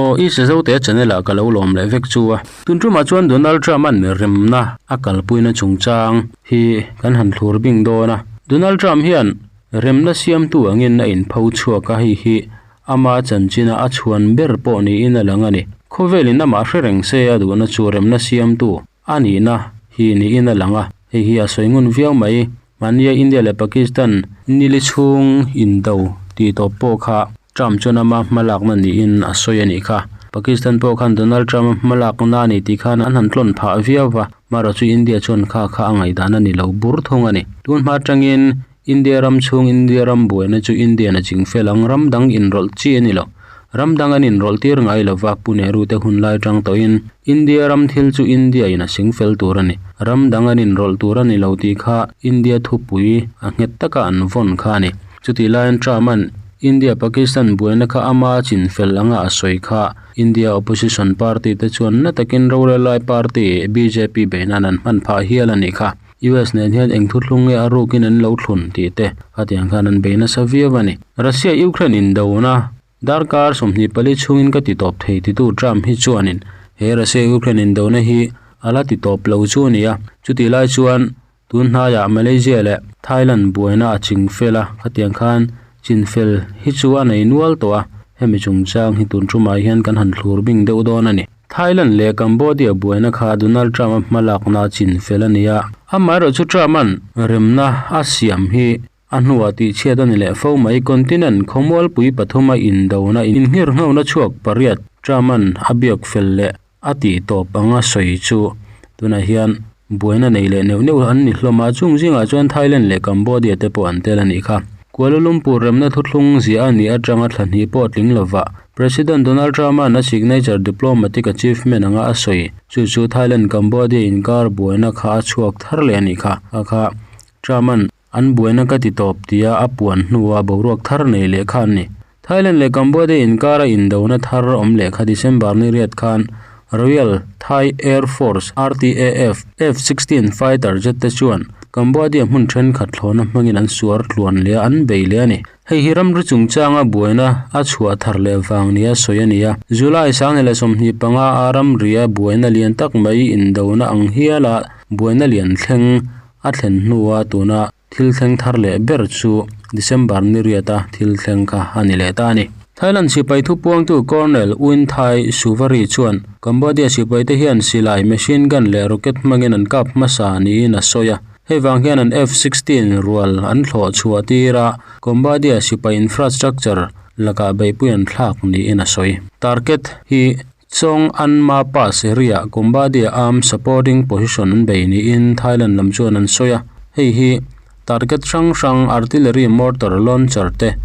Aw i Sazotea channel ah ka lo lawm leh vek chu a. Tun tumah chuan Donald Trump an remna a kalpuina chungchang hi kan han thlur bing dawn a. Donald Trump hian remna siamtu angin a inpho chhuak a, hei hi ama chanchina a chhuan ber pawh niin a lang a ni. Khawvelin amah hre reng se a duhna chu remna siamtu a nihna hi niin a lang a, hei hi a sawi ngun viau mai. Mahnia India leh Pakistan nili chhung indo tih tawp pawh kha Trump chuan ama hmalakna niin a sawi a nih kha. Pakistan pawh khan Donald Trump a hmalakna a ni tih khan an han tlawn phah viau va, marawh chu India chuan kha kha a ngaihdan a ni lo bur thung a ni. Tun hma atangin India ram chhung India ram buaina chu Indian a ching fel ang, ram dang inrawlh chi a ni lo. Ram dang an inrawlh tir ngai lo va, Pu Nehru te hun lai tang tawhin India ram thil chu India in a sing fel tur a ni. Ram dang an inrawlh tur a ni lo tih kha India thupui a nghet taka an vawn kha a ni. Chutih laiin Trump-a'n India-Pakistan buaina kha ama chin fel anga a sawi kha India opposition party te chuan na takin rorelai party bjp beihna'n an hman phah hial a nih kha. US nen hian eng thuthlung nge a rukin an lo thlun tih te khatiang khan an bei nasa viau a ni. Russia-Ukraine indona darkar 24 chhungin ka ti tawp thei titu Trump hi chuanin he Russia-Ukraine indona hi a la ti tawp lo chu a ni a. Chutih lai chuan tun hnaiah Malaysia leh Thailand buaina a ching fel a, khatiang khan chinfel hi chu a nei nual tawh a, hemi chungchang hi tun tumah hian kan han thlur bing deuh dawn a ni. Thailand leh Cambodia buaina kha Donald Trump-a hmalakna chin fel a ni a, amaherawhchu Trump-a'n remna a siam hi a hnuah tihchhiat a ni leh fo mai. Continent khawmualpui pathuma indona inngirngona chhuak pariat Trump-a'n a biak fel leh a tih tawp anga sawi chu tunah hian buaina nei leh neuh neuh an ni hlawm a, chung zingah chuan Thailand leh Cambodia te pawh an tel a nih kha. Kuala Lumpur remna thuthlung ziah a nih atanga thla hnih pawh tling lova President Donald Trump-a'n a signature diplomatic achievement anga a sawi chu chu Thailand-Cambodia inkar buaina kha a chhuak thar leh a nih kha. A kha Trump-a'n an buaina ka ti tawp tia a puan hnua boruak thar nei leh kha an ni. Thailand leh Cambodia inkara indona thar awm leh kha December ni riat khan Royal Thai Air Force, RTAF, F-sixteen fighter jet te chuan Cambodia hmun thenkhat thlawhna hmangin an suar tluan leh a, an bei leh a ni. Hei hi ramri chungchanga buaina a chhuah thar leh vang nia sawi a ni a. July 2025 a ramria buaina lian tak mai indona ang hiala buaina lian thleng a thlen hnua tuna thil thleng thar leh ber chu December ni riata thil thleng kha a ni leh ta a ni. Thailand sipai thupuangtu Colonel Win Thai Suvari chuan Cambodia sipaite hian silai, machine gun leh rocket hmangin an kap hmasa niin a sawi a. Hei vang hian an F-sixteen rual an thlawh chhuah tir a, Cambodia sipai infrastructure lakah beihpui an thlak niin a sawi. Target hi Chong An Ma Pass area Cambodia Armed Supporting Position an bei niin Thailand lam chuan an sawi a, hei hi target hrang hrang artillery mortar launcher te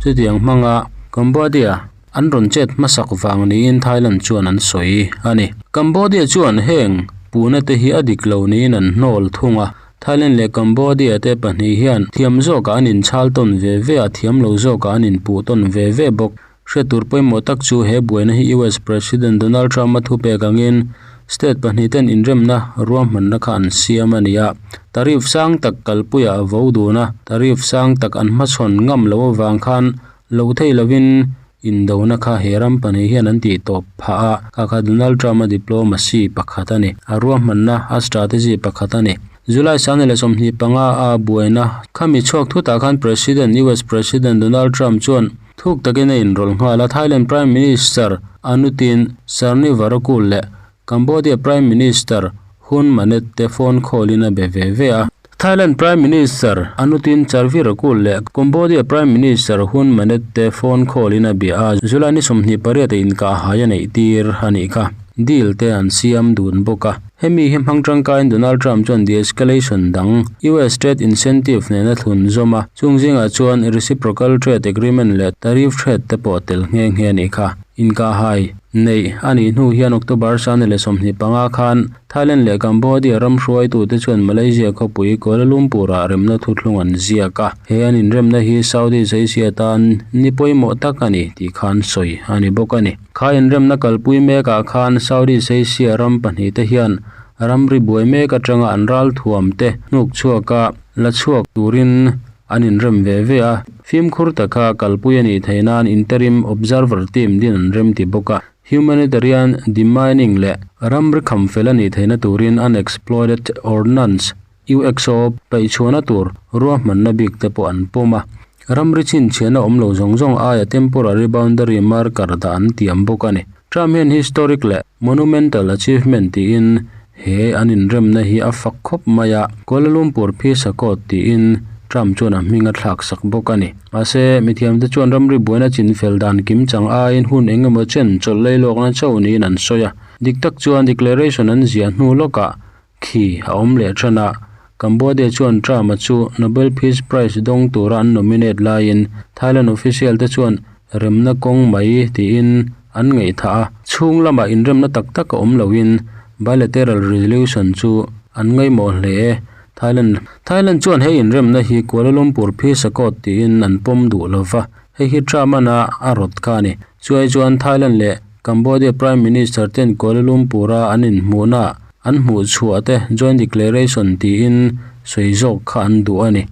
chutiang hmanga Cambodia an rawn chet hmasak vang niin Thailand chuan an sawi a ni. Cambodia chuan heng puhna te hi a dik lo niin an hnawl thung a, Thailand leh Cambodia te pahnih hian thiam zawkah an inchhal tawn ve ve a, thiam lo zawkah an inpuh tawn ve ve bawk. Hriat tur pawimawh tak chu he buaina hi US President Donald Trump a thupek angin state pahnih ten inremna ruahmanna kha an siam a ni a, tariff sang tak kalpuiah a vo dun a, tariff sang tak an hmachhawn ngam loh avang khan Lo thei lovin indona kha he ram pahnih hian an tih tawp phah a, kha kha Donald Trump-a diplomacy pakhat a ni. A ruahmanna, a strategy pakhat a ni. July 2025 a buaina khami chhuak thutah khan President, US President Donald Trump chuan thuk takin a inrawlh nghal a, Thailand Prime Minister Anutin Sarnivarakul leh Cambodia Prime Minister Hun Manet te phone call in a be ve ve a. Thailand Prime Minister Anutin Charvirakul leh Cambodia Prime Minister Hun Manet te phone call in a bia a, July ni 28 a inkahhai a neih tir a nih kha. Deal te an siam dun bawk a. Hemi hi hmang tangkaiin Donald Trump chuan de-escalation dang US trade incentive nena thlun zawm a, chung zingah chuan reciprocal trade agreement leh tariff trade te pawh tel nghe nghe a nih kha. Inkahhai neih a nih hnu hian October 25 khan Thailand leh Cambodia ram hruaitute chuan Malaysia khawpui Kuala Lumpur-ah remna thuthlung an ziak a, he an inremna hi Southeast Asia tan ni pawimawh tak a ni tih khan sawi a ni bawk a ni. Kha inremna kalpui mekah khan Southeast Asia ram pahnihte hian ramri buai mek atanga an ralthuamte hnuk chhuaka la chhuak turin An inrem ve ve a, fimkhur taka kalpui a nih theih nan Interim Observer Team din an rem ti bawk a. Humanitarian demining leh ramri kham fel a nih theihna turin Unexploded Ordnance, UXO, paihchhuahna tur ruahmanna bik te pawh an pawm a. Ramri chhinchhiahna awm lo zawng zawng aia temporary boundary marker dah an tiam bawk a ni. Trump hian historic leh monumental achievement tiin he an inremna hi a fak khawp mai a, Kuala Lumpur Peace Accord tiin Trump chuan a hming a thlak sak bawk a ni. Mahse, mithiamte chuan ramri buaina chinfel dan kim chang aiin hun eng emaw chen chawlh leilawkna chauh niin an sawi a. Dik tak chuan declaration an ziah hnu lawkah khi a awm leh than a, Cambodia chuan Trump-a chu Nobel Peace Prize dawng tura an nominate laiin Thailand official te chuan remna kawng mai tiin an ngaihthah a, chhung lamah inremna tak tak a awm loin bilateral resolution chu an ngaihmawh hle. Thailand Thailand chuan he inremna hi Kuala Lumpur Peace Accord tiin an pawm duh lova, hei hi Trump-an a a rawt kha a ni. Chuai chuan Thailand leh Cambodia Prime Minister ten Kuala Lumpur-a an inhmuhna an hmuh chhuah te Joint Declaration tiin sawi zawk kha an duh a ni.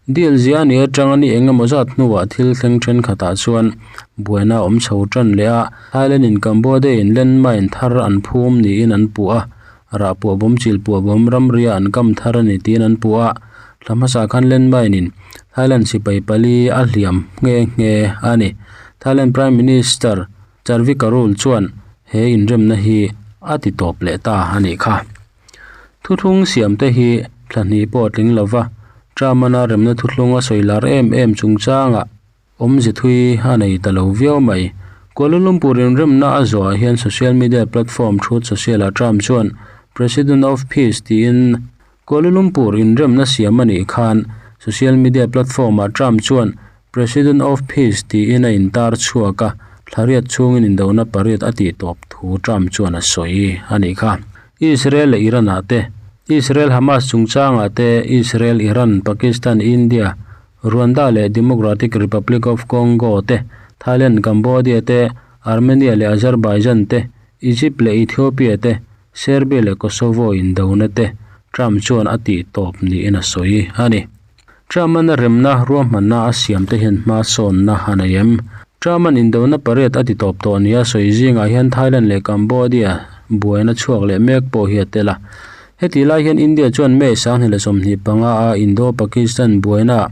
Deal zia a nih atanga ni eng emaw zat hnuah thil thleng thenkhatah chuan buaina a awm chho tan leh a, Thailand-in Cambodia-in landmine thar an phum niin an puh a, rah puah bawm chil puah bawm ramria an kam thar a ni tiin an puh a, thla hmasa khan landmine-in Thailand sipai pali a hliam nghe nghe a ni. Thailand Prime Minister Charvikarul chuan he inremna hi a ti tawp leh ta a nih kha. Thuthlung siamte hi thla hnih pawh a tling lova, Tramana remna thuthlung a sawi lar em em chungchangah awmze thui a nei ta lo viau mai. Kuala Lumpur inremna a zawhah hian social media platform Truth Social-ah Trump chuan President of Peace tiin Kuala Lumpur inremna siam a nih khan social media platform-ah Trump chuan President of Peace tiin a intar chhuak a, thlariat chhungin indona pariat a tih tawp thu Trump chuan a sawi a nih kha. Israel leh Iran-ah te, Israel-Hamas chungchangah te, Israel, Iran, Pakistan, India, Rwanda leh Democratic Republic of Congo te, Thailand, Cambodia te, Armenia leh Azerbaijan te, Egypt leh Ethiopia te, Serbia leh Kosovo indona te Trump chuan a tih tawp niin a sawi a ni. Trump-an a remna ruahmanna a siam te hian hma sawnna a nei em? Trump-an indona pariat a ti tawp tawh nia sawi zingah hian Thailand leh Cambodia buaina chhuak leh mek pawh hi a tel a. Hetih lai hian India chuan May 2025 a Indo-Pakistan buainaah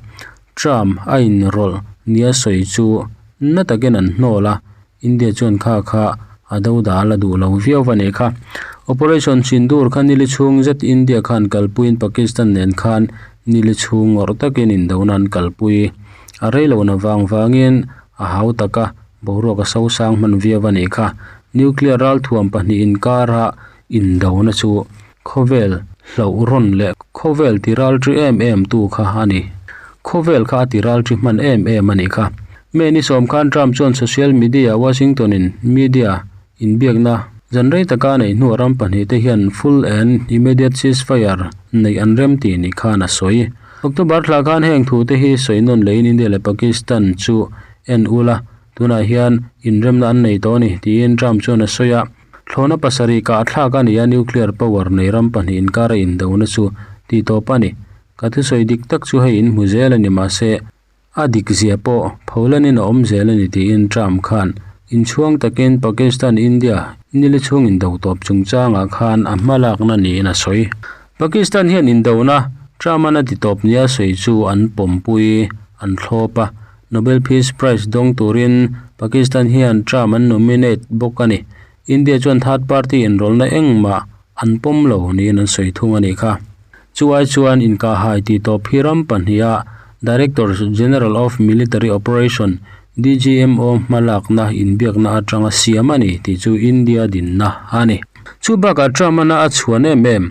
Trump a inrawlh nia sawi chu na takin an hnawl a, India chuan kha kha a do dal a duh lo viau va nih kha. Operation Sindoor kha nili chhung zet India khan kalpuiin Pakistan nen khan nili chhung ngawrh takin indona an kalpui. A rei lohna vang vangin a hau tak a, boruak a sosang hman viau va nih kha. Nuclear ralthuam pahnih inkara indona chu khawvel hlauh rawn leh khawvel ti ralṭi em em tu kha a ni. Khawvel kha a ti ralṭi hman em em a nih kha. May ni sawm khan Trump chuan social media Washington in media inbiakna zan rei taka a neih hnuah ram pahnih te hian full and immediate ceasefire neih an rem tih ni khan a sawi. October thla khan heng thu te hi sawi nawn lehin India leh Pakistan chu en ula tunah hian inremna an nei tawh a ni tiin Trump chuan a sawi a. Thlawhna pasarih kah thlak a ni a, nuclear power nei ram pahnih inkara indona chu tih tawp a ni. Ka thusawi dik tak chu hei inhmu zel a ni mahse, a dik zia pawh pholan in a awm zel a ni tiin Trump khan inchhuang takin Pakistan India nili chhung indo tawp chungchangah khan a hmalakna niin a sawi. Pakistan hian indona Trump-an a ti tawp nia sawi chu an pawmpui an thlawp a, Nobel Peace Prize dawng turin Pakistan hian Trump an nominate bawk a ni. India chuan third party inrawlhna engmah an pawm lo niin an sawi thung a nih kha. Chu ai chuan inkahhai tih tawp hi ram pahniha Director General of Military Operation, DGMO, hmalakna inbiakna atanga siam a ni tih chu India dinna a ni. Chu bakah Trump-ana a chhuan em em,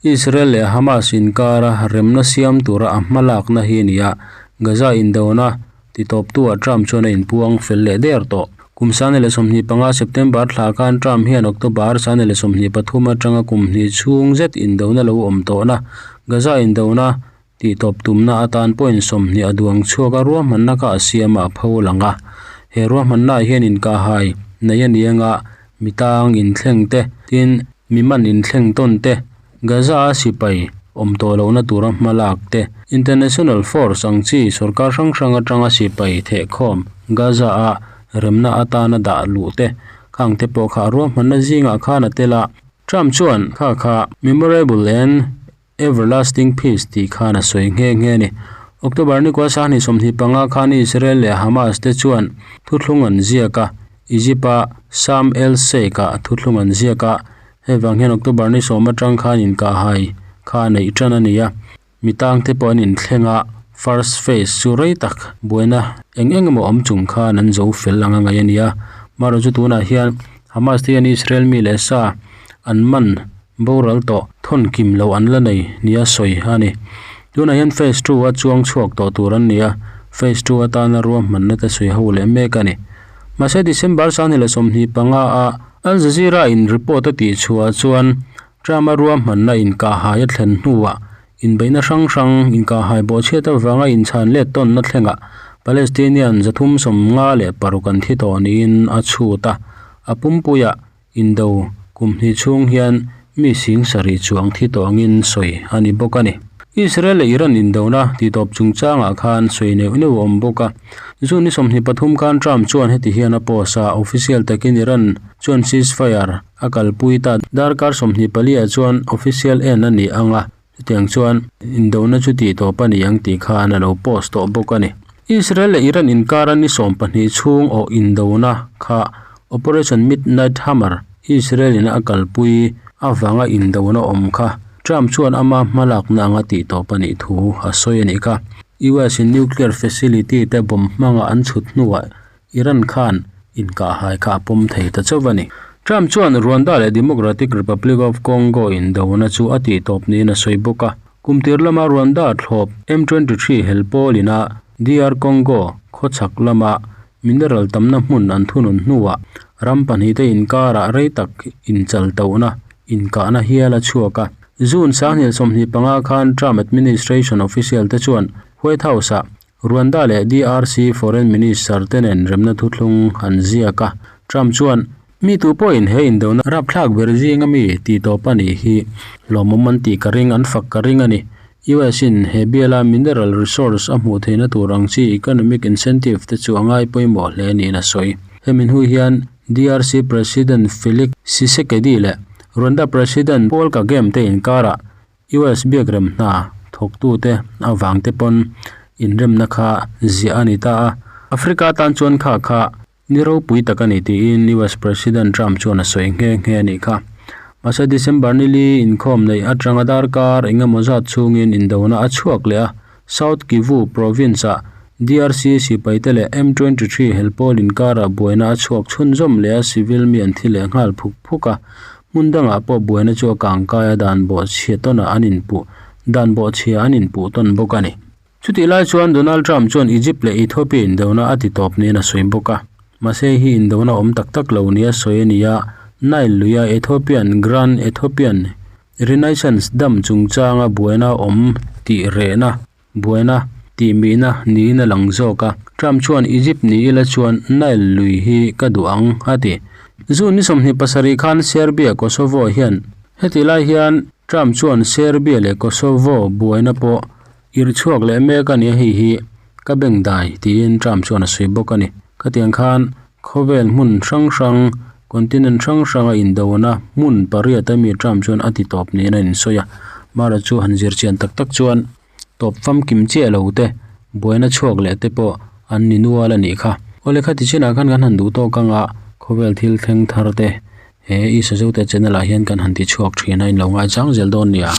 Israel leh Hamas inkara remna siam tura a hmalakna hi a ni a, Gaza indona titawptu-ah Trump chuan a inpuang fel leh der tawh. Kum 2025 September thla khan Trump hian October 2023 atanga kum hnih chhung zet indona lo awm tawhna Gaza indona tihtawp tumna atan point 20 a duang chhuak a ruahmanna kha a siam a pho lang a. He ruahmannaah hian inkahhai nei a ni anga mitang inthleng te tin mi man inthleng tawn te Gaza-a sipai awm tawh lohna tura hma lak te, International Force ang chi sorkar hrang hrang atanga sipai thehkhawm Gaza-a remna atana dah luh te, Khang te pawh kha a ruahmanna zingah khan a tel a. Trump chuan kha kha memorable and everlasting peace tih khan a sawi nghe nghe a ni. October ni kua sanghnih 25 khan Israel leh Hamas te chuan thuthlung an ziak a, Egypt a Sharm El Sheikh ah thuthlung an ziak a, hei vang hian October ni sawm atang khan inkahhai kha a neih tan a ni a. Mi tang te pawh an inthleng a, first phase chu rei tak buaina eng eng emaw awm chung khan an zo fel ang a ngaih a ni a. Marawh chu tunah hian Hamas te hian Israel mi leh sa an man boral tawh thawn kim loh an la nei nia sawi a ni. Tunah hian phase 2 a chuang chhuak tawh tur an ni a, phase 2 atana ruahmanna te sawi ho leh mek a ni. Mahse December 2025 a Al Jazeera in report a tih chhuah chuan Trump-a ruahmanna inkahhai a thlen hnuah inbeihna hrang hrang inkahhai bawhchhiat avanga inchhan let tawnna thlengah Palestinian 356 an thi tawh niin a chhut a. A pumpuiah indo kum hnih chhung hian mi 7000 chuang thi tawh angin sawi a ni bawk a ni. Israel leh Iran indona titawp chungchangah khan sawi neuh neuh a awm bawk a. June ni 23 khan Trump chuan heti hian a post a, Official takin Iran chuan ceasefire a kalpui ta. Darkar 24 ah chuan official en a ni ang a, chutiang chuan indona chu tihtawp a ni ang tih khan a lo post tawh bawk a ni. Israel leh Iran inkara ni 12 chhung awh indona kha Operation Midnight Hammer Israel in a kalpui avanga indona awm kha Trump chuan ama hmalakna anga tihtawp a nih thu a sawi a nih kha. US in nuclear facility te bomb hmanga an chhut hnuah Iran khan inkahhai kha a pawm thei ta chauh a ni. Trump chuan Rwanda leh Democratic Republic of Congo indona chu a tihtawp niin a sawi bawk a. Kum tir lama Rwanda thlawp M23 hel pawl ina DR Congo khawchhak lama mineral tamna hmun an thunun hnuah ram pahnih te inkarah rei tak inchal tohna inkahna hial a chhuak a. June 2025 khan Trump administration official te chuan White House-ah Rwanda leh DRC Foreign Minister te nen remna thuthlung an ziak a. Trump chuan, Mi tu pawhin he indona rapthlak ber zinga mi tihtawp a nih hi hlawmawm an tih ka ring, an fak ka ring a ni. US in he biala mineral resource a hmuh theihna tur ang chi economic incentive te chu a ngai pawimawh hle niin a sawi. Hemi hnu hian DRC President Felix Tshisekedi leh Rwanda President Paul Kagame te inkarah US biakrem hna thawktute avang te pawn inremna kha ziah a ni ta a. Africa tan chuan kha kha ni ropui tak a ni tiin US President Trump chuan a sawi nghe nghe a nih kha. Mahse December ni li inkhawm neih atanga darkar engemaw zat chhungin indona a chhuak leh a, South Kivu province-ah DRC sipaite leh M23 helpawl inkarah buaina a chhuak chhunzawm leh a, civil mi an thi leh nghal phuk phuk a. Hmun dangah pawh buaina chu a kangkai a dan bawhchhia tawnah an inpuh dan bawhchhia an inpuh tawn bawk a ni. Chutih lai chuan Donald Trump chuan Egypt leh Ethiopia indona a titawp niin a sawi bawk a. Mahse hi indona awm tak tak lo nia sawi a ni a, Nile luia Ethiopian Grand Ethiopian Renaissance Dam chungchanga buaina awm tih rehna buaina tih mihna niin a lang zawk a. Trump chuan Egypt ni ila chuan Nile lui hi ka duh ang a ti. June ni 27 khan Serbia Kosovo hian heti lai hian Trump chuan Serbia leh Kosovo buaina pawh irh chhuak leh mek a ni a, hei hi ka beng dai tiin Trump chuan a sawi bawk a ni. Khatiang khan khawvel hmun hrang hrang continent hrang hranga indona hmun pariat a mi Trump chuan a ti tawp niin a insawi a. Mara chu han zir chian tak tak chuan tawp famkim chiah lo te buaina chhuak leh te pawh an ni nual a nih kha. Awle kha tichinah khan kan han duh tawk anga khawvel thil thleng thar te he Isa Zote channel ah hian kan han ti chhuak thin a, in lo ngaichang zel dawn nia.